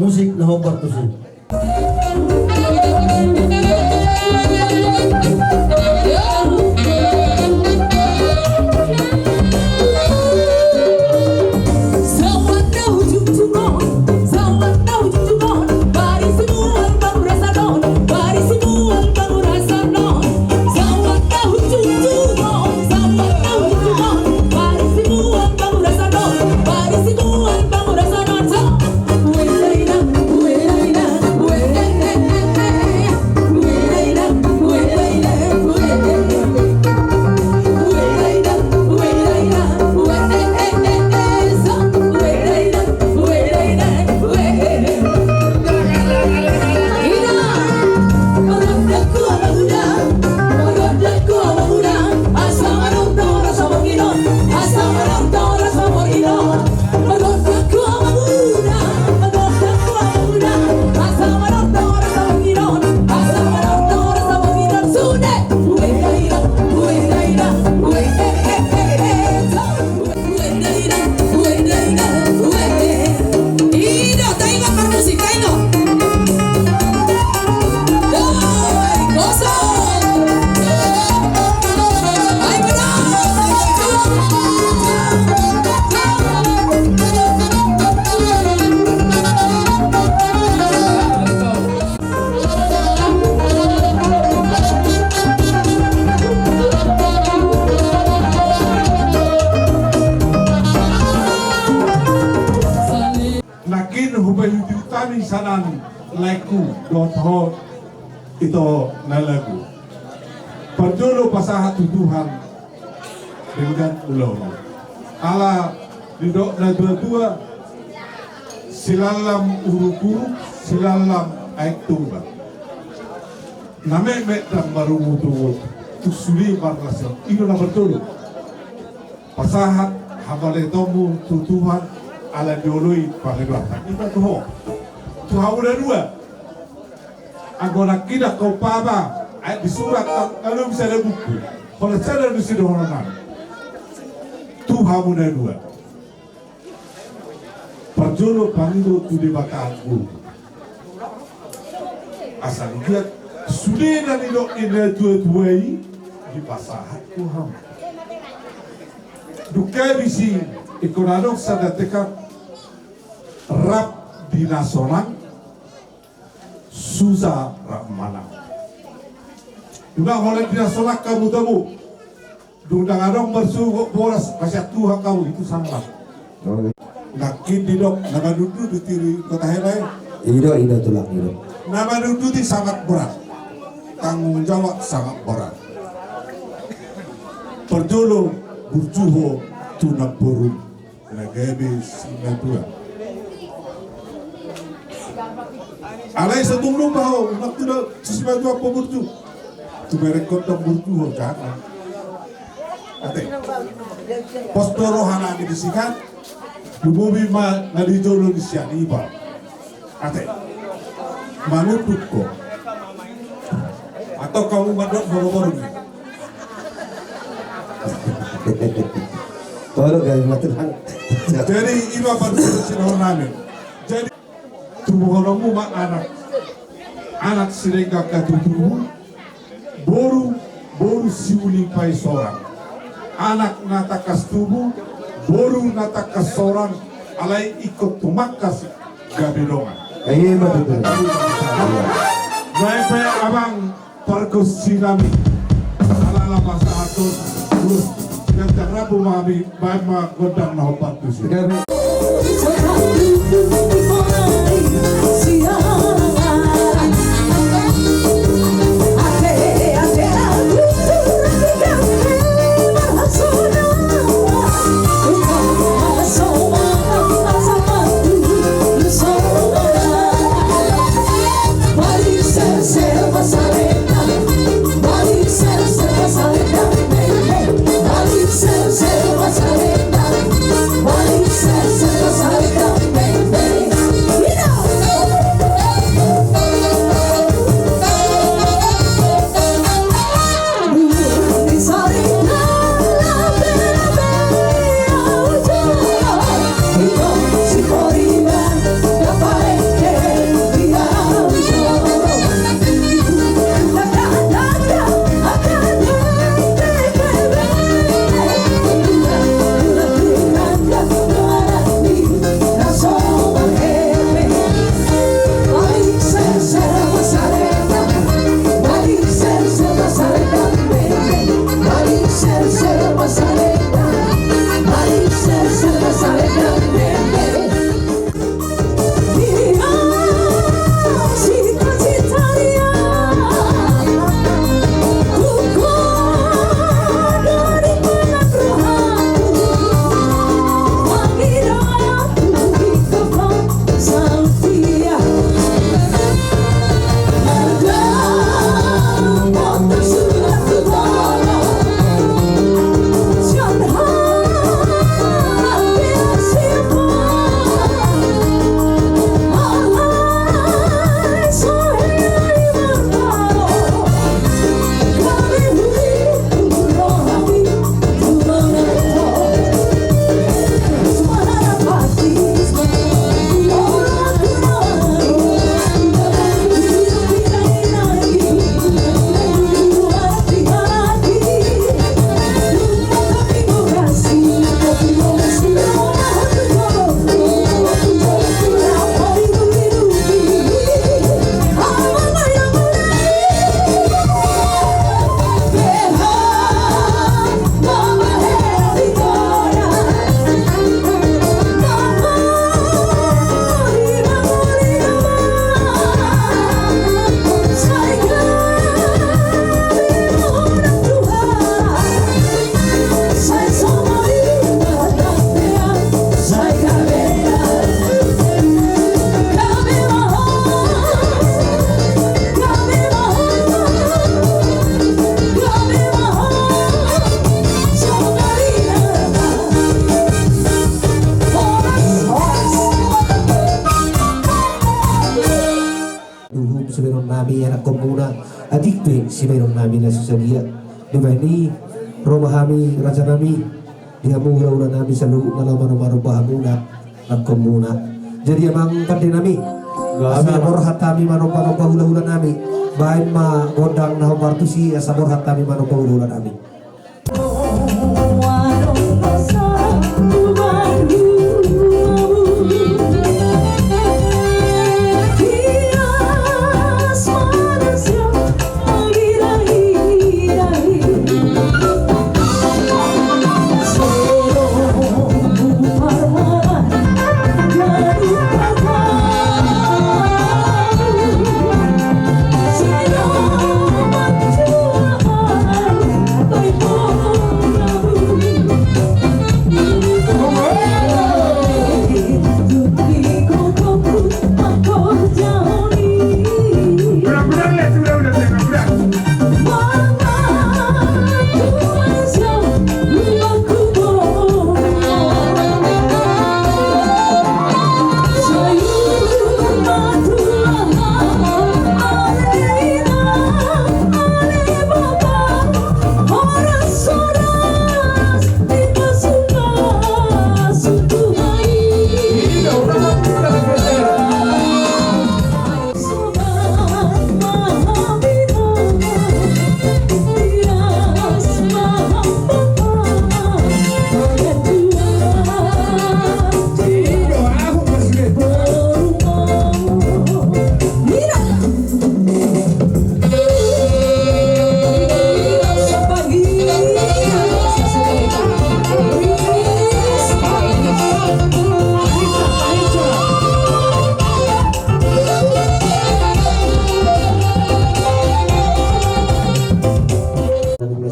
musik na hombar tusi. Nangkin hupaihut-ihut hami sian laengku dohot ho ito na lagu. Parjolo pasahat tu Tuhan denggan ulaon. Ala didok na tua-tua, silallam uruk-uruk, silallam aek Toba. Na metmet ndang marungut-ungut, tung sude marlas on. I do na parjolo. Pasahat hamauliateonmu tu Tuhan ala dioloi pangidoanta. I ma tu ho. Tu hamu na dua. Anggo nangkin angka umpama, aek disurat, nga adong sada buku. Holan sada do sidohononnami. Tu hamu na dua. Parjolo pangido tu Debata Guru. Asa anggiat sude na nidok ni na tua-tua i dipasahat tu hamu. Dung habis i, ingkon adong sada tekad, rap di na sonang, susa rap manang. Unang holan di na sonang hamu tabo. Dung ndang adong marsogot boras, pasian Tuhan hamu, itu salah. Nangkin didok na manunduti di kota hela i. I do, i do tulang, i do. Na manunduti sangat berat. Tanggung jawab sangat berat. Parjolo burju ho tu namborum. Na gabe simatua. Alai so tung lupa ho, unang tu da tu simatua pe burju. Tu merek kondom burju ho, jangan. Ate. Pos do roha nami disi kan. Lumobi ma na di jolo ni sian iba. Ate. Manunduk ho. Atau hamu mandok boru-boru ni. Boru gabe mati lang. Jadi, i ma parjolo sidohonon nami. Jadi, tubuhononmu ma anak. Anak sinenggang hatutubu. Boru, boru siuli paisoran. Anak na tangkas tubu, boru na tangkas sorang, alai ingkon tumangkas gabe dongan. Iya, betul. Baik, baik, abang, pargonsi nami. Ala, ala pasahathon, terus, dengan cara pemahami, baik, ma, gondang, na, hombar tusi. Sibahenon nami anakkonmuna, atik pe sibahenon nami na so sadia. Dibahen i ro ma hami raja nami, di hamu hulahula nami saluhutna laho manomba hamuna anakkonmuna. Jadi amang pande nami, asa borhat hami manomba-nomba hulahula nami. Bahen ma gondang na hombar tusi asa borhat hami manomba hulahula nami.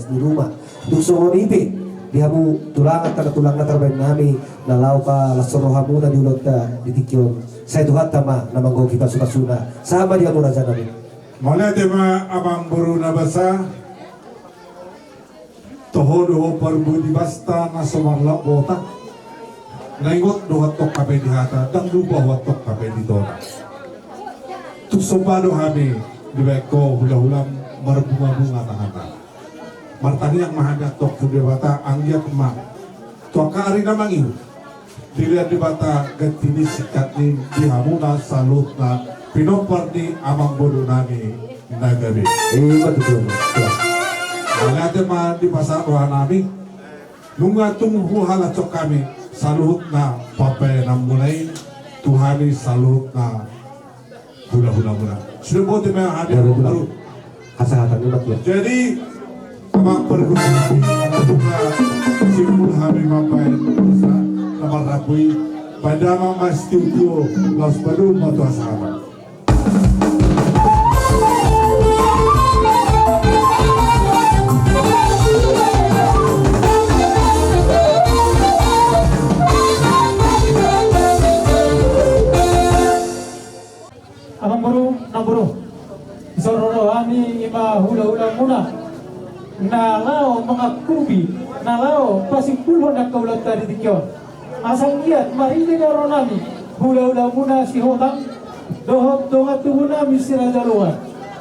Di rumah. Dung songon i pe di hamu tulang, angka na tulang na tarbahen nami na laho palashon rohamuna di ulaonta di tingki on. Sai Tuhanta ma na manggohi pasupasuna. Sahat ma di hamu raja nami. Mauliate ma amangboru na basa. Toho do ho parbue di basta na so marlaok bota. Na ingot do ho antong hape di hata, ndang lupa ho antong hape di tona. Tung somba do hami dibahen ho hulahulam marbungabunga tanganna. Martangiang ma hami antong tu Debata anggiat ma tu angka ari na mangihut dilehon Debata ganti ni singkat ni di hamuna saluhutna pinompar ni amangboru nami na gabe. Ima tutu. Mauliate ma dipasahat roha nami. Nunga tung huhalashon hami saluhutna pambahenanmuna i tu hami saluhutna hulahulamuna. Sudah botima hami. Ya, betul. Amangboru. Hasahatan ni mati ya. Jadi amangboru, nunga simpul hami mambahen dosa na marrambu i. Bahen damang ma sitiotio laos padomu ma tu hasahatan. Amangboru, namboru, dison ro hami ima hulahulamuna na laho mangangkupi, na laho pasimpulhon angka ulaonta di tingki on. Asa anggiat marhite na ro nami hulahulamuna Sihotang dohot dongan tubu nami Siraja Loan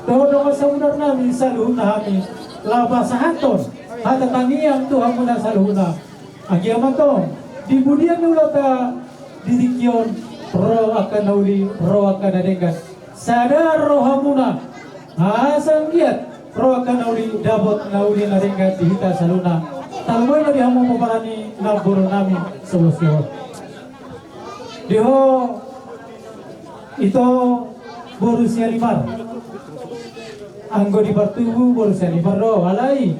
dohot dongan saudara nami saluhutna hami laho pasahathon hata tangiang tu hamuna saluhutna. Anggiat ma antong di pudian ni ulaonta di tingki on ro angka na uli, ro angka na denggan. Sada rohamuna asa anggiat ro angka na uli, dapot na uli na denggan di hita saluhutna. Tarlumobi ma di hamu pomparan ni namboru nami Solo Sihot. Di ho ito boru Sialimar. Anggo di partubu boru Sialimar do, alai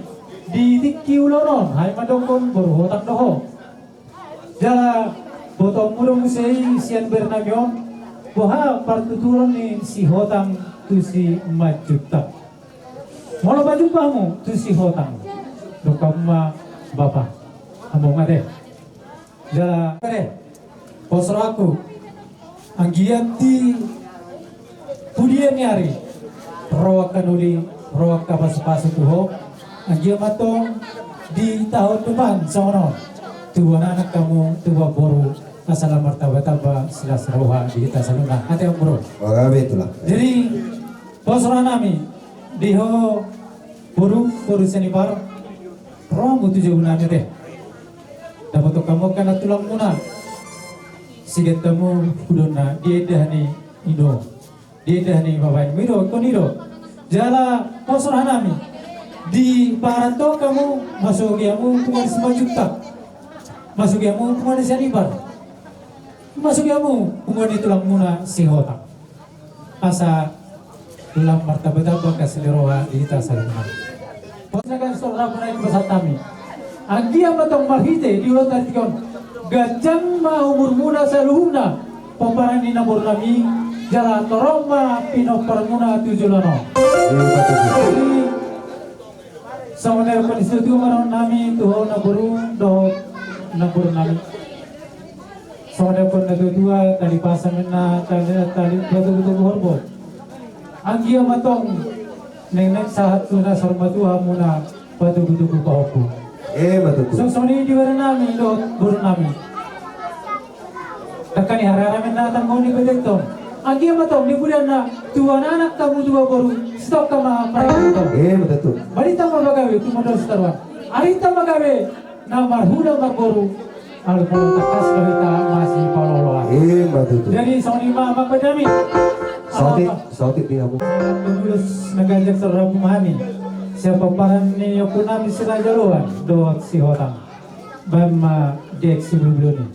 di tingki ulaon on hami mandokkon boru Hotang do ho. Jala botoonmu do muse i sian bere nami on, boha partuturon ni Sihotang tu Simanjuntak. Molo pajumpa hamu tu Sihotang, dok hamu ma bapa. Hamu ma ate. Jala ate, pos rohangku. Anggiat di pudian ni ari ro angka na uli, ro angka pasupasu tu ho. Anggiat ma antong di taon depan songon on, tubuan anak hamu, tubuan boru, asa lam martambatamba silas roha di hita saluhutna. Ate amangboru. Oke, betul lah. Jadi Pos roha nami di ho boru, boru Sianipar, ro hamu tu jabu nami ate. Dapoton hamu angka na tulangmuna, sigaet hamu hudonna di enda ni ino, di enda ni babaen, i do, ingkon i do. Jala pos roha nami diparanto hamu masuki hamu punguan Simanjuntak, masuki hamu punguan Sianipar, masuki hamu punguan ni tulangmuna Sihotang. Asa lam martamba-tamba angka seni roha di hita saluhutna. Pos na gabe sor rap na i pasahat hami. Anggiat ma tong marhite di ulos na tingki on, ganjang ma umurmuna saluhutna, pomparan ni namboru nami, jala torop ma pinomparmuna tu joloan on. Jadi, songon na didok ni situatua ma dohonon nami tu ho namboru dohot namboru nami. Songon na didok ni situatua, tali pasa ma inna, tali, tali patogu-togu horbo. Anggiat ma tong nengneng sahat tu na saur matua hamuna patogu-togu pahompu. Emma tutu. Songon i di boru nami dohot boru nami. Dangka ni hara-hara ma inna, tanggo ni betek tong. Anggiat ma tong di bulan na tu anak-anak hamu tu boru, sitongka ma parengan tong. Emma tutu. Barita ma pagabe tumundalhon sitaruan. Arita ma gabe na marhula marboru, alu molo tangkas do hita masipaolo-oloan. Emma tutu. Jadi songon i ma, amang pande nami. Saotik, saotik di hamu. Ulos na ganjang sor rap ma hami sian pomparan ni ompu nami si Raja Loan dohot Sihotang. Baen ma di aek sibulun-bulun i.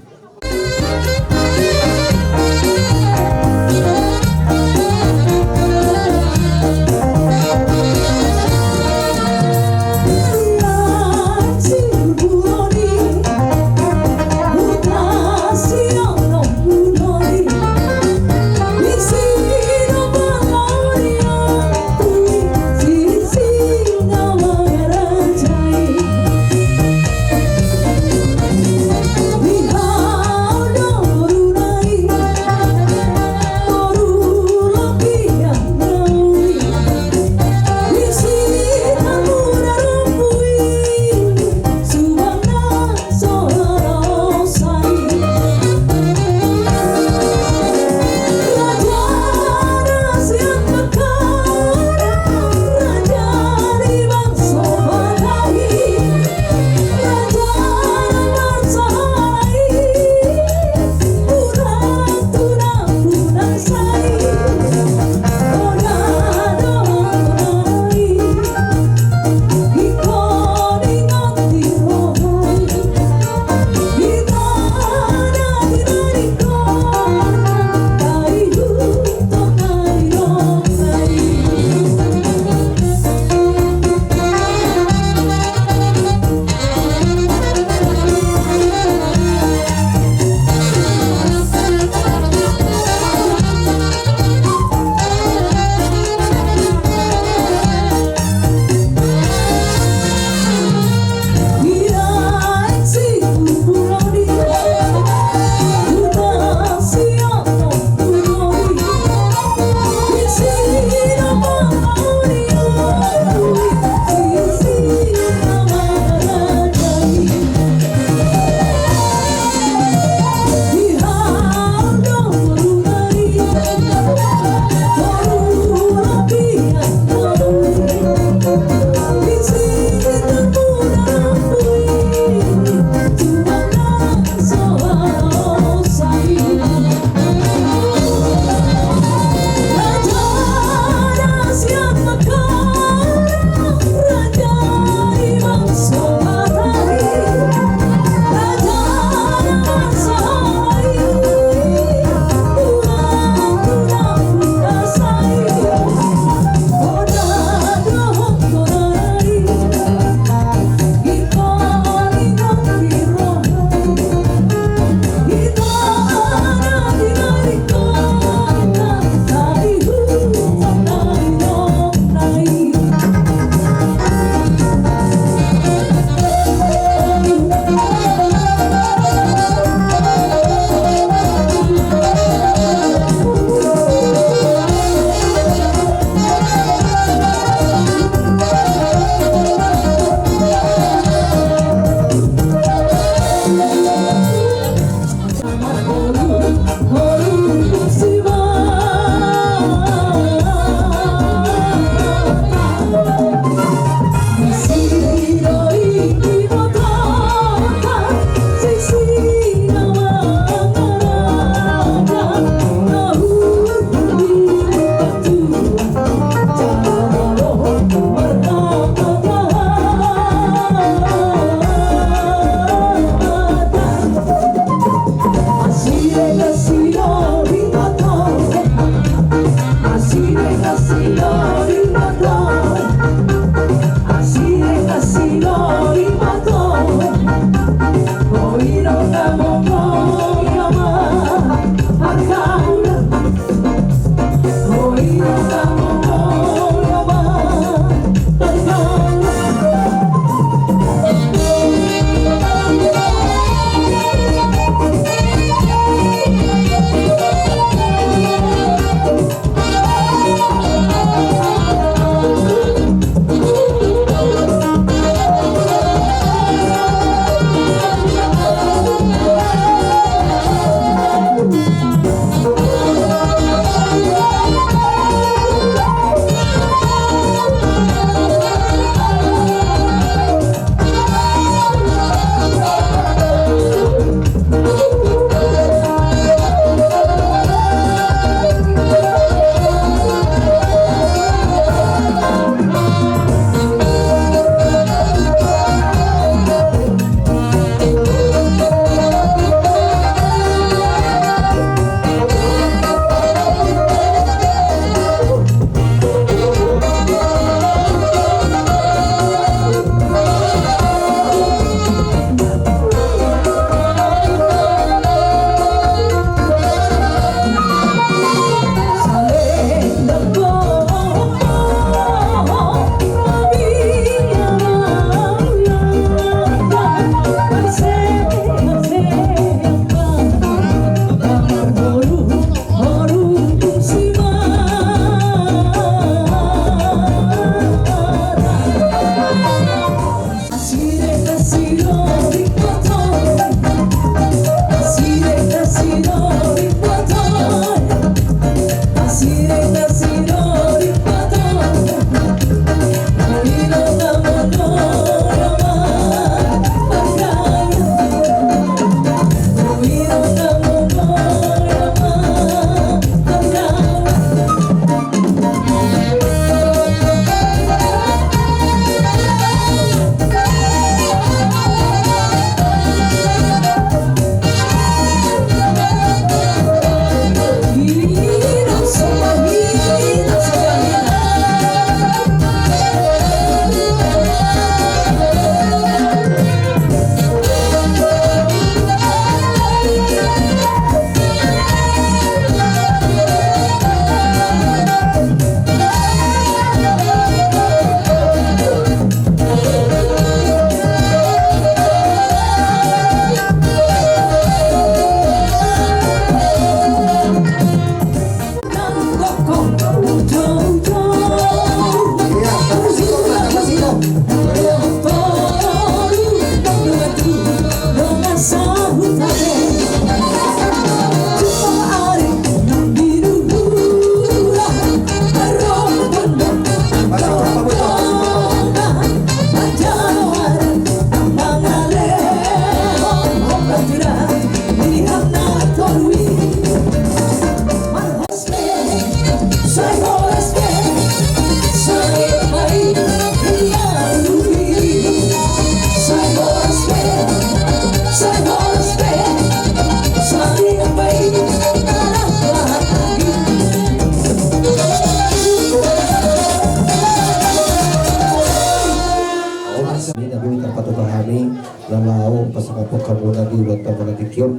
Muna di ulaonta muna di kion.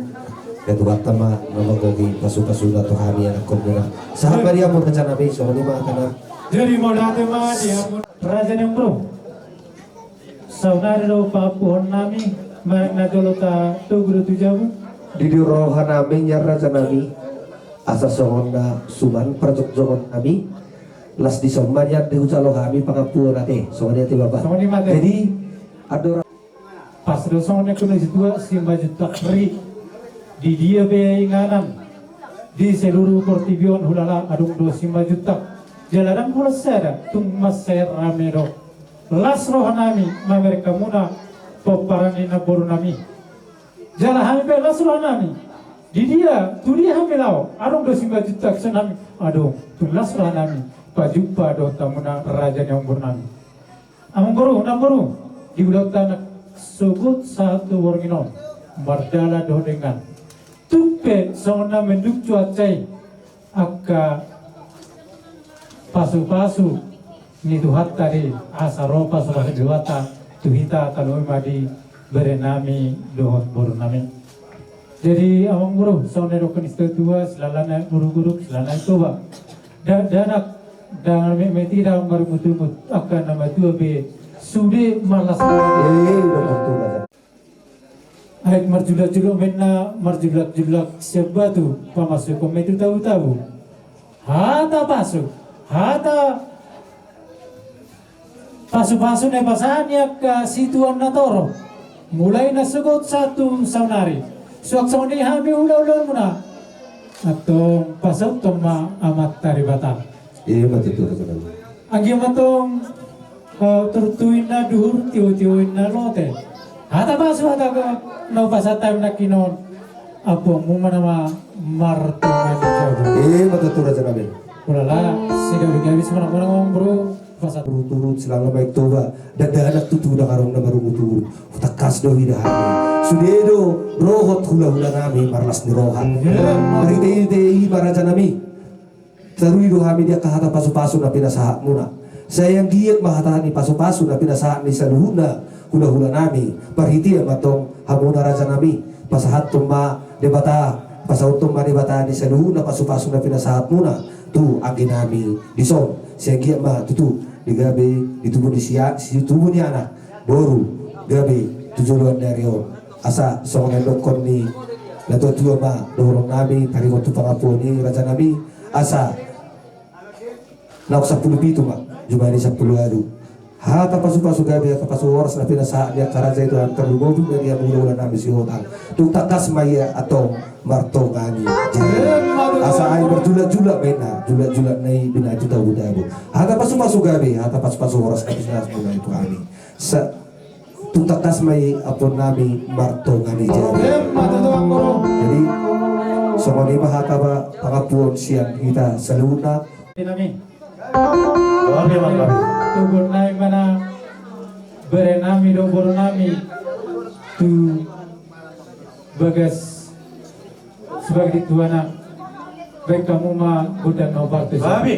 Ia Tuhanta ma na manggohi pasu-pasuna tu hami anakkonmuna. Sahat ma di hamu rajanami, songon i ma hatana. Jadi mauliate ma di hamu raja ni amang boru. Saonari do paampuhonnami, manang na jolo tatogu do tu jabu. Di rohanami nian rajanami, asa songon na suman parjongjongonnami, las dison ma nian di hujalo hami pangampuon ate, songon i ate bapa. Songon i ma ate. Jadi andorang Pas do songon na nidok ni situa, Simanjuntak ri, di dia pe inganan di seluruh portibi on hulala adong do Simanjuntak. Jala ndang holan sada, tung mansai rame do. Las rohanami mamereng hamuna pomparan ni namborunami. Jala hami pe las rohanami, di dia, tu dia hami laho, adong do Simanjuntak sian hami, adong, tung las rohanami pajumpa dohot hamuna raja ni amang borunami. Amang boru, namboru, di ulaonta na sogot sahat tu borngin on, mardalan dohot denggan. Tung pe songon na mendung cuaca i, angka pasu-pasu ni Tuhanta do i, asa ro pasu-pasu ni Tuhanta tu hita, talu ma di berenami dohot borunami. Jadi amang boru, songon na nidok ni situa-tua, silalana muruk-uruk, silalana Toba. Dakdanak, dang metmet i dang marungut-ungut, angka na matua pe sude marlas. Eh, udah betul aja. Aek marjulak-julak ma inna, marjulak-julak sian batu, pamasukhon ma i tu tabu-tabu. Hata pasu, hata pasu-pasu na pasahat ni angka situan na torop, mulai na sogot sahat tu saonari. Suang songon i hami hula-hula muna, antong pasauthon ma Amanta Debata. Iya, betul, betul, betul. Anggiat ma antong, eh, turtu inna duhur, tiho-tiho inna lote. Hata pasu, hata na pasahat hami nangkin on, ampuonmu ma na martonga ni jabu. Iya, betul, betul, rajanami. Ulala, sigabe-gabe, simanang-manang amang boru. Pasahat turut-turut, silala ma i Toba, dakdanak tutu dang adong na marungut-ungut. Tangkas do huida hami. Sude do dohot hula-hulanami marlas ni roha. Marhite-hite i ma rajanami, tarui do hami di angka hata pasu-pasu na pinasahatmuna. Sai anggiat ma hata ni pasu-pasu na pinasahat ni saluhutna hula-hulanami, parhitean ma antong hamuna rajanami, pasahathon ma Debata, pasauthon ma Debata di saluhutna pasu-pasu na pinasahatmuna tu angginami dison. Sai anggiat ma tutu di gabe di tubu ni sia, di tubu ni anak, boru, gabe tu joloan ni ari on. Asa songon na nidokkon ni natua-tua ma dohononnami, taringot tu pangampuon i rajanami, asa naung sampulu pitu ma jumadi sampulu ualu. Hata pasu-pasu gabe, hata pasu horas na pinasahat ni angka raja i, Tuhan, tarlumobi ma di hamu hula-hulanami Sihotang. Tung tangkas ma i antong martonga ni jabu. Asa aek marjulak-julak ma inna, julak-julak na i binahen tu tabu-tabu. Hata pasu-pasu gabe, hata pasu-pasu horas na pinasahatmuna i tu hami. Sa- Tung tangkas ma i ampuonnami martonga ni jabu. Jadi songon i ma hata pangampuon sian hita saluhutna. Nami. Togon nai ma na berenami dohot borunami tu bagas. Sebagai tuana, baen hamu ma gondang na hombar tu si. Babi.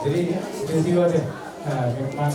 Jadi, jadi, jadi, nah, memang.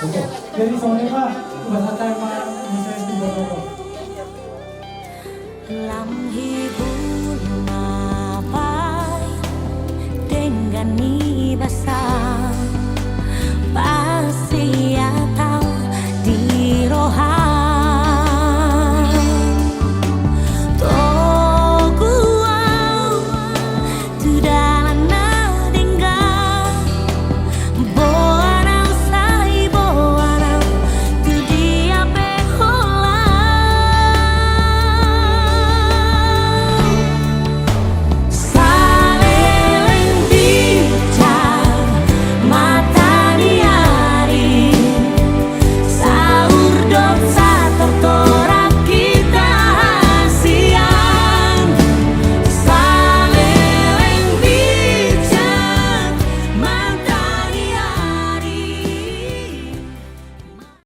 Oke, jadi songon i ma, bahasa Thai ma, misalnya di Batak.